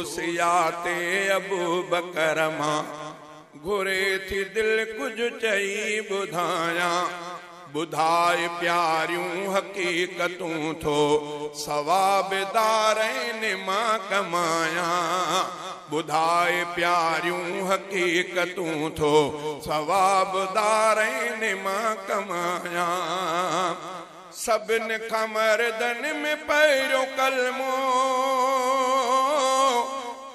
ख़ुसूसियात अबू बकर मां घुरे थी दिल कुझु चई ॿुधायां। ॿुधाए प्यारियूं हक़ीक़तूं थो सवाब दारैन मां कमायां। ॿुधाए प्यारियूं हक़ीक़तूं थो सवाब दारैन मां कमायां। सभिनि खां मर्दनि में पहिरियों कलमो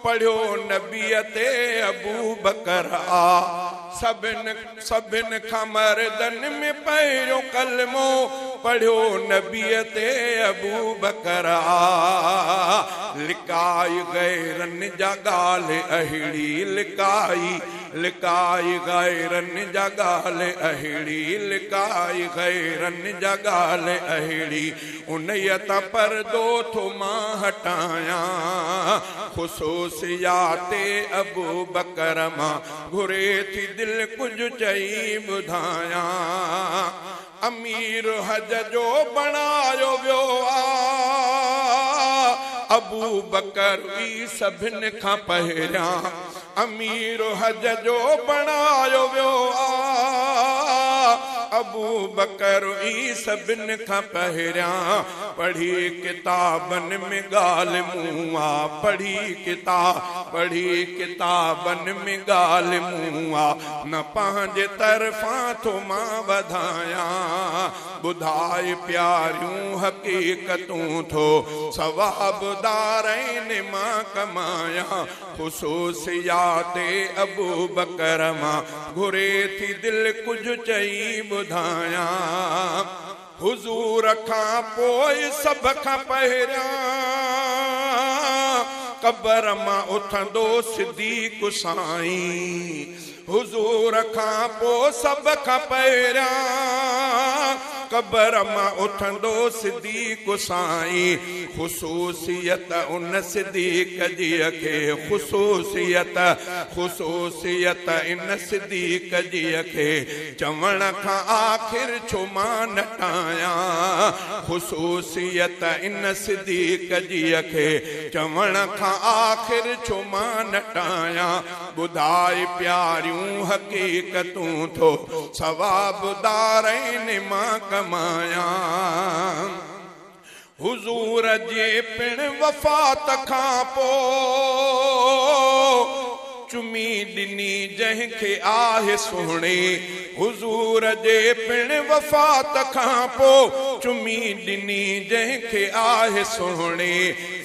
पढ़ियो नबीअ ते अबू बकर आ। सभिनि खां मर्दनि में पहिरियों कलमो पढ़ियो नबीअ ते अबू बकर आ। लिकाई ग़ैरनि जा ॻाल्हि अहिड़ी लिकाई, लिकाई ग़ैरनि जा ॻाल्हि अहिड़ी लिकाई ग़ैरनि जा ॻाल्हि अहिड़ी। उन तां परदो थो मां हटायां। ख़ुसूसियात अबू बकर मां घुरे थी दिल कुझु चई ॿुधायां। अमीर हज जो बणायो वियो आ अबू बकर ई सभिनि खां पहिरियां। अमीर हज जो बणायो वियो आ अबू बकर ई सभिनि खां पहिरियां। पढ़ी किताबनि में ॻाल्हि मूं आ, पढ़ी किताब पढ़ी किताबनि में ॻाल्हि मूं आ। न पंहिंजे तरफ़ां थो मां वधायां। ॿुधाए प्यारियूं हक़ीक़तूं थो सवाब दारैन मां कमायां। ख़ुसूसियात अबू बकर मां घुरे थी दिल कुझु चई ॿुधायां। हुज़ूर खां पोइ सभ खां पहिरियां क़बर मां उथंदो सिद्दीक़ साईं। हुज़ूर खां पोइ सभ खां पहिरियां क़बर मां उथंदो सिद्दीक़ साईं। ख़ुसूसियत उन सिद्दीक़ जीअ खे, ख़ुसूसियत ख़ुसूसियत इन सिद्दीक़ जीअ खे चवण खां आख़िर छो मां नटायां। ख़ुसूसियत इन सिद्दीक़ जीअ खे चवण खां आख़िर छो मां नटायां। ॿुधाए प्यारियूं हक़ीक़तूं थो सवाब दारैन मां कमायां। हुज़ूर जे पिण वफ़ात खां पोइ चुमी ॾिनी जंहिंखे आहे सुहिणी। हुज़ूर जे पिण वफ़ात खां पोइ चुमी ॾिनी जंहिंखे आहे सुहिणी।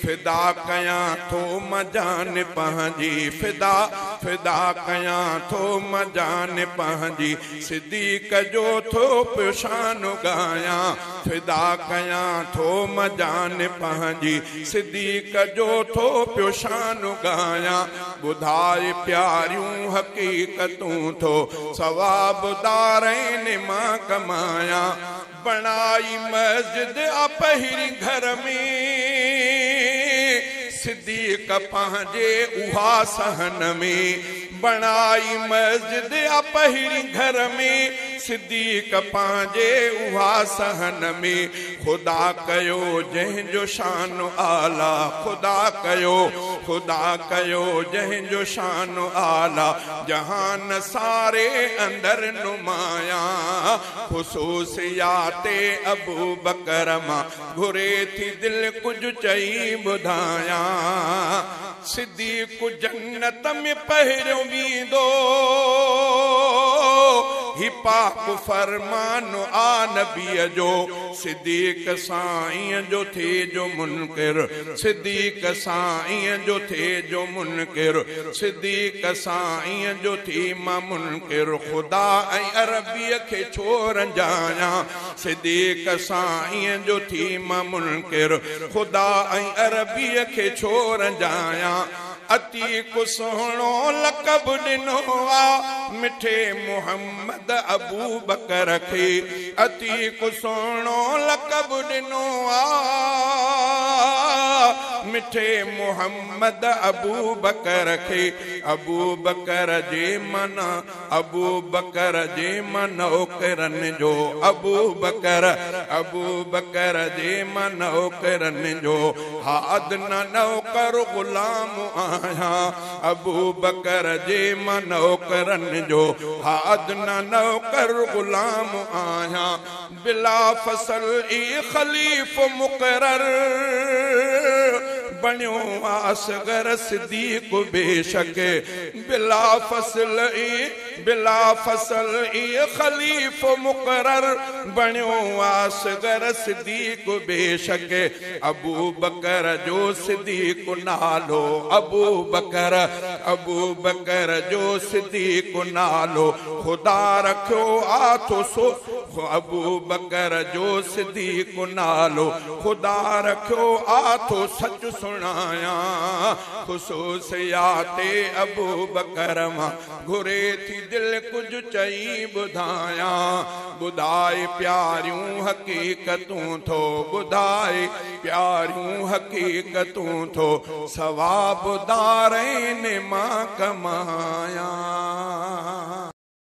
फिदा कयां थो मां जान पंहिंजी, फिदा फिदा कयां थो मां जान पंहिंजी। सिद्दीक़ जो थो पियो शान ॻायां। फिदा कयां थो मां जान पंहिंजी, सिद्दीक़ जो थो पियो शान ॻायां। ॿुधाए प्यारियूं हक़ीक़तूं थो सवाब दारैन मां कमायां। बणाई मस्जिद आ पहिरीं घर में सिद्दीक़ पंहिंजे उहा सहन में। बणाई मस्जिद आ पहिरीं घर में सिद्दीक़ पंहिंजे उहा सहन में। ख़ुदा कयो जंहिंजो शान आला, ख़ुदा कयो ख़ुदा कयो जंहिंजो शान आला। जहान सारे अंदर नुमाया। ख़ुसूसियात अबू बकर मां घुरे थी दिल कुझु चई ॿुधायां। सिद्दीक़ जन्नत में पहिरियों वेंदो ही पाक फरमान आ नबीअ जो। सिद्दीक़ साईं जो थे जो मुनकिर, सिद्दीक़ साईं जो थे जो मुनकिर, सिद्दीक़ साईं जो थी मां मुनकिर। ख़ुदा ऐं अरबीअ खे छो रंजायां। सिद्दीक़ साईं जो थी मां मुनकिर, ख़ुदा ऐं अरबीअ खे छो रंजायां। अतीक सुहिणो लक़ब ॾिनो आ मिठे मोहम्मद अबू बकर खे। अतीक सुहिणो लक़ब ॾिनो आ مٺي محمد ابو بڪر کي، ابو بڪر جي معنيٰ، ابو بڪر جي مان نوڪرن جو، ابو بڪر، ابو بڪر جي مان نوڪرن جو، ها ادنيٰ نوڪر غلام آهيان. ابو بڪر جي مان نوڪرن جو، ها ادنيٰ نوڪر غلام آهيان. بلا فصل ئي خليفو مقرر بڻيو اصغر صديق بيشڪ، بلا فصل ئي، بلا فصل ئي خليفو مقرر بڻيو اصغر صديق بيشڪ. ابو بڪر جو صديق نالو، ابو بڪر، ابو بڪر جو صديق نالو، خدا رکيو آ ٿو سو. ابو بڪر جو صديق نالو خدا رکيو آ ٿو، سچ سڻايان خصوصيات ابو بڪر مان. گهري ٿي دل ڪجهه چئي ٻڌايان، ٻڌائي پياريون حقيقتون ٿو، ٻڌائي پياريون حقيقتون ٿو، ثواب دارين مان ڪمايان.